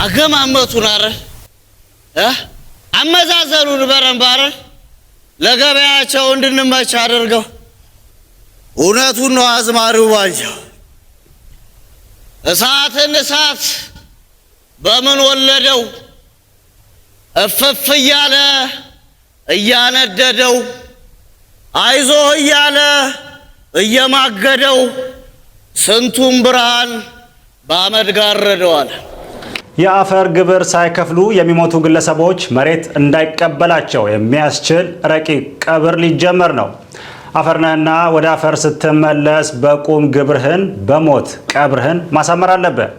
አገማመቱን አረ አመዛዘኑን በረንብ አረ ለገበያቸው እንድንመች አድርገው። እውነቱን ነው አዝማሪው ባንጃው። እሳትን እሳት በምን ወለደው? እፍፍ እያለ እያነደደው፣ አይዞህ እያለ እየማገደው፣ ስንቱን ብርሃን በአመድ ጋረደዋል። የአፈር ግብር ሳይከፍሉ የሚሞቱ ግለሰቦች መሬት እንዳይቀበላቸው የሚያስችል ረቂቅ ቀብር ሊጀመር ነው። አፈር ነህና ወደ አፈር ስትመለስ በቁም ግብርህን በሞት ቀብርህን ማሳመር አለብህ።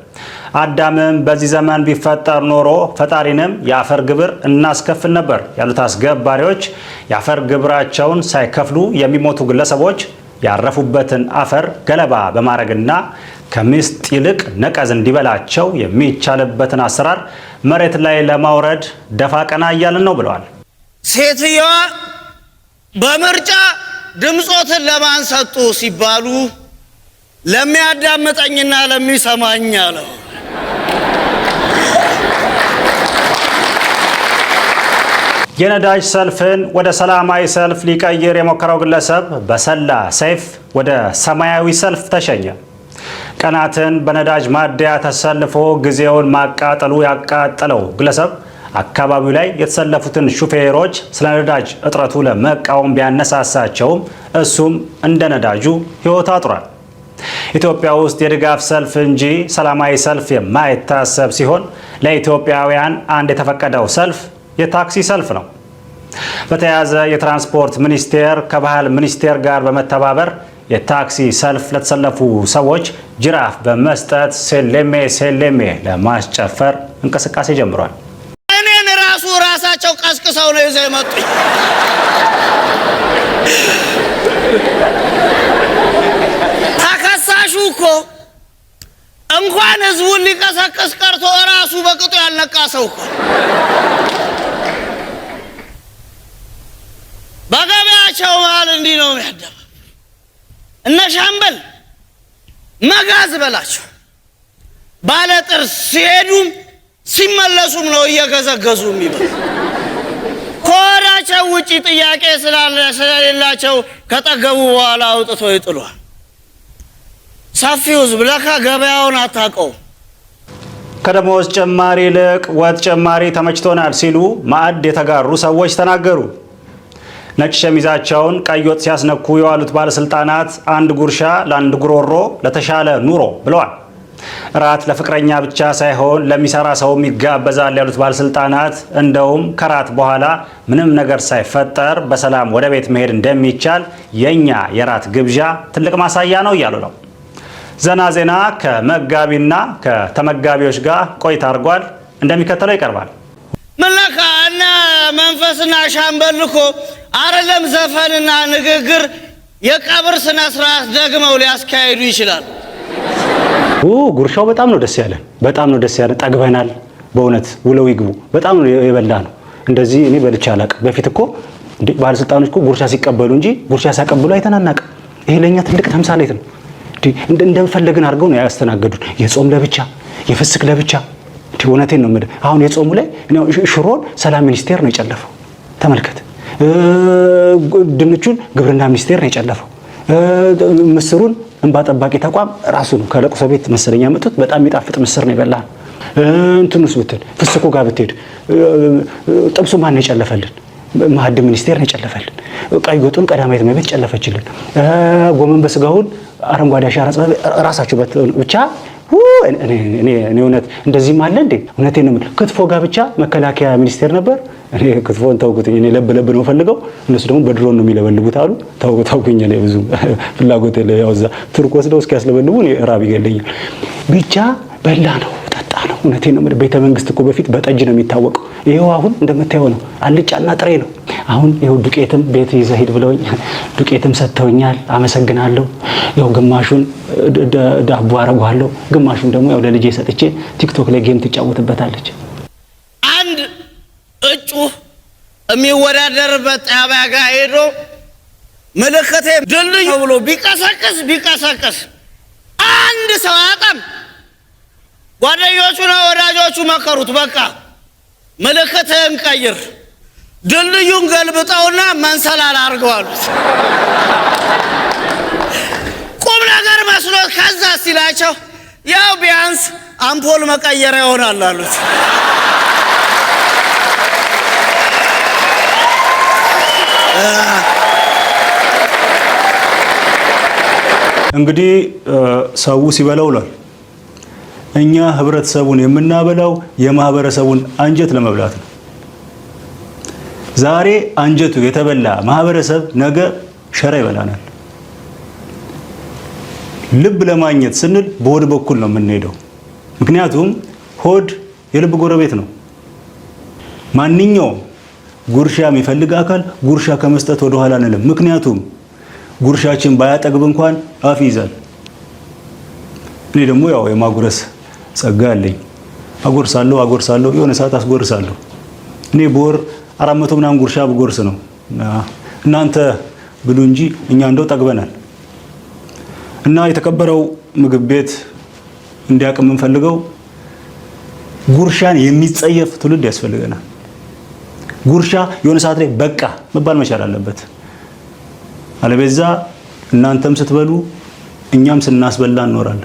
አዳምም በዚህ ዘመን ቢፈጠር ኖሮ ፈጣሪንም የአፈር ግብር እናስከፍል ነበር ያሉት አስገባሪዎች የአፈር ግብራቸውን ሳይከፍሉ የሚሞቱ ግለሰቦች ያረፉበትን አፈር ገለባ በማድረግና ከምስጥ ይልቅ ነቀዝ እንዲበላቸው የሚቻልበትን አሰራር መሬት ላይ ለማውረድ ደፋ ቀና እያልን ነው ብለዋል። ሴትየዋ በምርጫ ድምፆትን ለማን ሰጡ ሲባሉ ለሚያዳምጠኝና ለሚሰማኝ አለው። የነዳጅ ሰልፍን ወደ ሰላማዊ ሰልፍ ሊቀይር የሞከረው ግለሰብ በሰላ ሰይፍ ወደ ሰማያዊ ሰልፍ ተሸኘ። ቀናትን በነዳጅ ማደያ ተሰልፎ ጊዜውን ማቃጠሉ ያቃጠለው ግለሰብ አካባቢው ላይ የተሰለፉትን ሹፌሮች ስለ ነዳጅ እጥረቱ ለመቃወም ቢያነሳሳቸውም እሱም እንደ ነዳጁ ሕይወት አጥሯል። ኢትዮጵያ ውስጥ የድጋፍ ሰልፍ እንጂ ሰላማዊ ሰልፍ የማይታሰብ ሲሆን ለኢትዮጵያውያን አንድ የተፈቀደው ሰልፍ የታክሲ ሰልፍ ነው። በተያያዘ የትራንስፖርት ሚኒስቴር ከባህል ሚኒስቴር ጋር በመተባበር የታክሲ ሰልፍ ለተሰለፉ ሰዎች ጅራፍ በመስጠት ሴሌሜ ሴሌሜ ለማስጨፈር እንቅስቃሴ ጀምሯል። እኔን ራሱ ራሳቸው ቀስቅሰው ነው ይዘው የመጡኝ። ተከሳሹ እኮ እንኳን ህዝቡን ሊቀሰቅስ ቀርቶ እራሱ በቅጡ ያልነቃ ሰው እኮ በገበያቸው መሃል እንዲህ ነው የሚያደባ። እነ ሻምበል መጋዝ በላቸው ባለ ጥርስ ሲሄዱም ሲመለሱም ነው እየገዘገዙ የሚበሉ። ከሆዳቸው ውጪ ጥያቄ ስላለ ስለሌላቸው ከጠገቡ በኋላ አውጥቶ ይጥሏል። ሰፊው ህዝብ ለካ ገበያውን አታውቀውም። ከደሞዝ ጭማሪ ይልቅ ወጥ ጭማሪ ተመችቶናል ሲሉ ማዕድ የተጋሩ ሰዎች ተናገሩ። ነጭ ሸሚዛቸውን ቀይ ወጥ ሲያስነኩ የዋሉት ባለስልጣናት አንድ ጉርሻ ለአንድ ጉሮሮ ለተሻለ ኑሮ ብለዋል። እራት ለፍቅረኛ ብቻ ሳይሆን ለሚሰራ ሰውም ይጋበዛል ያሉት ባለስልጣናት እንደውም ከራት በኋላ ምንም ነገር ሳይፈጠር በሰላም ወደ ቤት መሄድ እንደሚቻል የኛ የራት ግብዣ ትልቅ ማሳያ ነው እያሉ ነው። ዘና ዜና ከመጋቢና ከተመጋቢዎች ጋር ቆይታ አድርጓል። እንደሚከተለው ይቀርባል። ምነካ እነ መንፈስና ሻምበል እኮ አይደለም ዘፈንና ንግግር የቀብር ስነ ስርዓት ደግመው ሊያስካሂዱ ይችላል። ጉርሻው በጣም ነው ደስ ያለን፣ በጣም ነው ደስ ያለን። ጠግበናል። በእውነት ውለው ይግቡ። በጣም ነው የበላ ነው። እንደዚህ እኔ በልቼ አላቅም። በፊት እኮ እንዴ ባለስልጣኖች እኮ ጉርሻ ሲቀበሉ እንጂ ጉርሻ ሲያቀብሉ አይተን አናቅም። ይሄ ለእኛ ትልቅ ተምሳሌት ነው። እንደፈለግን አድርገው ነው ያስተናገዱን። የጾም ለብቻ፣ የፍስክ ለብቻ። እውነቴን ነው የምልህ። አሁን የጾሙ ላይ ሽሮን ሰላም ሚኒስቴር ነው የጨለፈው። ተመልከት። ድንቹን ግብርና ሚኒስቴር ነው የጨለፈው። ምስሩን እንባ ጠባቂ ተቋም ራሱ ነው ከለቅሶ ቤት መሰለኝ ያመጡት። በጣም የሚጣፍጥ ምስር ነው የበላን። እንትኑስ ብትል ፍስኩ ጋር ብትሄድ ጥብሱ ማን ነው የጨለፈልን? ማዕድን ሚኒስቴር ነው የጨለፈልን። ቀይ ወጡን ቀዳማዊት እመቤት ጨለፈችልን። ጎመን በስጋውን አረንጓዴ አሻራ ራሳቸው ብቻ እኔ እውነት እንደዚህም አለ እንዴ? እውነቴን ነው የምልህ። ክትፎ ጋር ብቻ መከላከያ ሚኒስቴር ነበር። እኔ ክትፎን ተውኩት። እኔ ለብ ለብ ነው ፈልገው፣ እነሱ ደግሞ በድሮን ነው የሚለበልቡት አሉ። ተውኩኝ። እኔ ብዙ ፍላጎት የለ። ያው እዛ ቱርክ ወስደው እስኪያስለበልቡ እኔ ራብ ይገለኛል። ብቻ በላ ነው ጠጣ ነው። እውነቴን ነው የምልህ። ቤተ መንግስት እኮ በፊት በጠጅ ነው የሚታወቀው። ይኸው አሁን እንደምታየው ነው፣ አልጫና ጥሬ ነው። አሁን ይኸው ዱቄትም ቤት ይዘህ ሂድ ብለውኝ ዱቄትም ሰጥተውኛል። አመሰግናለሁ። ያው ግማሹን ዳቦ አረጓለሁ፣ ግማሹን ደግሞ ያው ለልጄ ሰጥቼ ቲክቶክ ላይ game ትጫወትበታለች። አንድ እጩ የሚወዳደርበት ጣቢያ ጋር ሄዶ ምልክቴ ድልድይ ብሎ ቢቀሰቅስ ቢቀሰቅስ አንድ ሰው አያጣም። ጓደኞቹና ወዳጆቹ መከሩት። በቃ ምልክትህን ቀይር፣ ድልድዩን ገልብጠውና መንሰላል አድርገው አሉት። ቁም ነገር መስሎት ከዛ ሲላቸው ያው ቢያንስ አምፖል መቀየሪያ ይሆናል አሉት። እንግዲህ ሰው ሲበላ ውሏል። እኛ ህብረተሰቡን የምናበላው የማህበረሰቡን አንጀት ለመብላት ነው። ዛሬ አንጀቱ የተበላ ማህበረሰብ ነገ ሸራ ይበላናል። ልብ ለማግኘት ስንል በሆድ በኩል ነው የምንሄደው። ምክንያቱም ሆድ የልብ ጎረቤት ነው። ማንኛውም ጉርሻ የሚፈልግ አካል ጉርሻ ከመስጠት ወደ ኋላ አንልም። ምክንያቱም ጉርሻችን ባያጠግብ እንኳን አፍ ይይዛል። እኔ ደግሞ ያው የማጉረስ ጸጋ አለኝ። አጎርሳለሁ አጎርሳለሁ፣ የሆነ ሰዓት አስጎርሳለሁ። እኔ በወር 400 ምናምን ጉርሻ ብጎርስ ነው። እናንተ ብሉ እንጂ እኛ እንደው ጠግበናል። እና የተከበረው ምግብ ቤት እንዲያውቅ የምንፈልገው ጉርሻን የሚጸየፍ ትውልድ ያስፈልገናል። ጉርሻ የሆነ ሰዓት ላይ በቃ መባል መቻል አለበት። አለበዛ እናንተም ስትበሉ እኛም ስናስበላ እንኖራለን።